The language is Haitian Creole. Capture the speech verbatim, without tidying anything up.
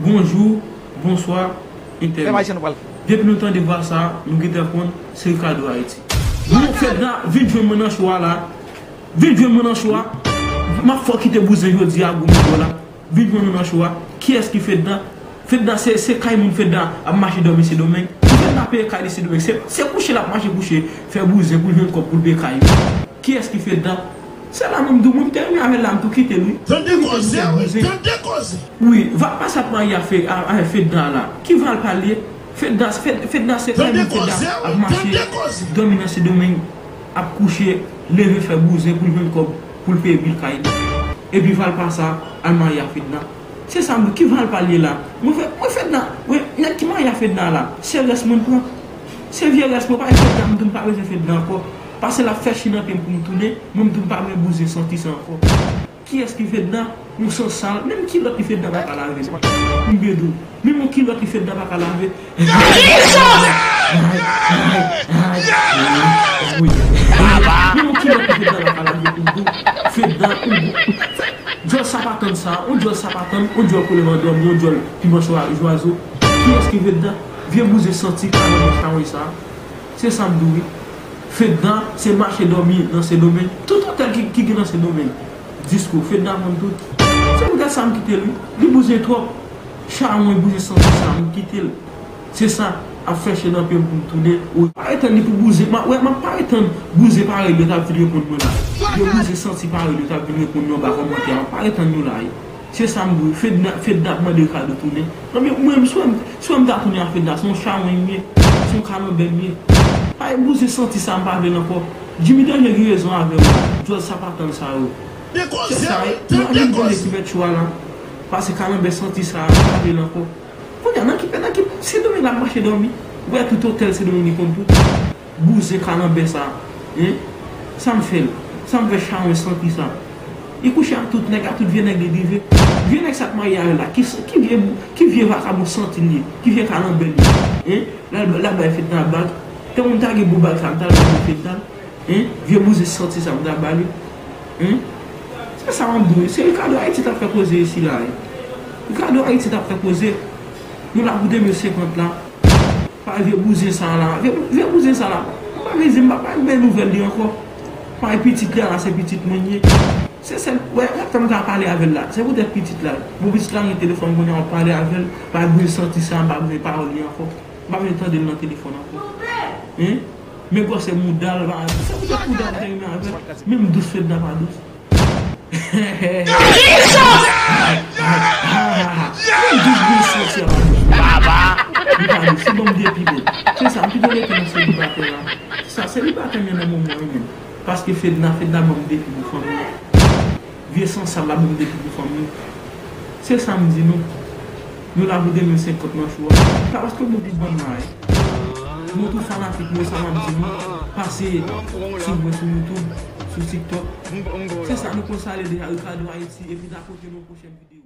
Bonjou, bonswa, entènèt. Depi nou tande vwa sa, nou gentan konn se Ricardo Haïti. Bon, Fedna, vin jwenn mwen nan cho a la. Vin jwenn mwen nan cho a. M ap fè w kite bouzen jodi a, gwo migo la. Vin jwenn nou nan cho a. Kiyès ki Fedna? Fedna se, se kay moun Fedna ap mache dòmi Sendomeng. Fedna peye kay li Sendomeng. Se, se kouche l ap mache kouche, fè bouzen pou l jwenn kòb pou l peye kay li. Kiyès ki Fedna? Se la menm tou, mwen m te renmen avè l la, m tou kite l, wi. Tande koze, wi, tande koze. Wi, Valpa sa ap marye a Fe-, a, a Fedna la. Ki Valpa l ye? Fedna, Fed-, Fedna se kay moun Fedna ap mache, dòmi nan Sendomeng, ap kouche, leve fè bouzen pou l jwenn kòb, pou l peye bil kay li. Epi Valpa sa al marye a Fedna. Se sa m di, ki Valpa l ye la? Mwen fè, mwen Fedna, wi, nèg ki marye a Fedna la, se rès mwen pran. Se vye rès mwen, pa gen Fedna, m tou m pa bezwen Fedna ankò. Pase l ap fè chi nan pye m pou m tounen, mwen m tou m pa bezwen bouzen santi sa ankò. Kiyès ki Fedna? Yon san sal, menm kilòt li Fedna pa ka lave pou m byen di w. Menm yon kilòt li Fedna pa ka lave. Menm yon kilòt li Fedna pa ka lave pou m di w. Fedna, yon djòl sapatann sa, yon djòl sapatann, yon djòl koule vandòm, yon djòl piman chwa-, jwazo. Kiyès ki Fedna? Vye bouzen santi kalanbè chawony sa. Se sa m di w wi. Fedna se mache dòmi nan Sendomeng. Tout otèl ki, ki gen nan Sendomeng. Disko, Fedna konn tout. Se poutèt sa m kite l wi. Li bouzen twòp. Chawony bouzen santi sa, m kite l. Se sa, ap fè chen nan pye m pou m tounen. Ou pa etann li pou bouzen. M ap, wè, m ap pa etann bouzen parèy li yo t ap vin reponn mwen la. Yo bouzen santi parèy li yo t ap vin reponn mwen anba kòmantè a. M ap pa etann yo la wi. Se sa m di w, Fedna, Fedna ap mande Ricardo tounen. Non, men mwen, si w wè m, si w wè m ta tounen a Fedna, se yon chawony m ye, se yon kalanbè m ye. Pa gen bouzen santi sa, m pa vle l ankò. Jimmy Danje gen rezon avè w la, djòl sapatann sa yo. Se sa, wi. Nou ap vin konnen ki mèt cho a la. Pase kalanbè santi sa, m pa vle l ankò. Kounye a, nan ki, nan ki, Sendomeng l ap mache dòmi. Ou wè tout otèl Sendomeng li konn tout. Bouzen kalanbè sa, en? Sa m fè l? Sa m fè chawony santi sa? Li kouche ak tout nèg, ak tout vye nèg li drive. Vye nèg sa k marye avè l la, ki, ki vye, ki vye vakabon santi l ye? Ki vye kalanbè l ye? En? L al, l al bay Fedna bag. Tan moun ta gen bon bag sa, m ta al bay Fedna. En? Vye bouzen santi sa, m ta ba li. En? Se sa m ap di w, se Ricardo Haïti t ap fè koze isi la, en. Ricardo Haïti t ap fè koze. Nou la pou de mil senkant la. Pa vye bouzen sa la. Vye, vye bouzen sa la. M pa vle di, m pa, pa vle nouvèl li ankò. Pa pitit li a la, se pitit mwen li ye. Se sèl, wè, wè, fè m ka pale avè l la. Se poutèt pitit la. Bon, pitit la gen telefòn kounye a, w ap pale avè l. Pa bezwen santi sa, m pa bezwen pawòl li ankò. M pa bezwen tande l nan telefòn ankò. Hein? Men gwosè mouda l, pa, se poutèt mouda m te renmen avè l. Menm dous Fedna pa dous. Menm dous byen santi a pa dous. Li pa dous, se ban m depi bèl. Se sa, m pito rete nan selibatè la. Se sa, selibatè m nan moman an menm. Paske Fedna, Fedna ban m depi pou fanmi an. Vye sansal la ban m depi pou fanmi an. Se sa m di nou. Nou la pou de mil senkant nan cho a. Se pa paske nou pi bon nan, non. Nou tou fanatik nou, sa m ap di nou. Pase swiv mwen sou YouTube, sou TikTok. Se sa, nou konn sa ale deja, Ricardo Haïti, epi n a pote nou pwochèn videyo.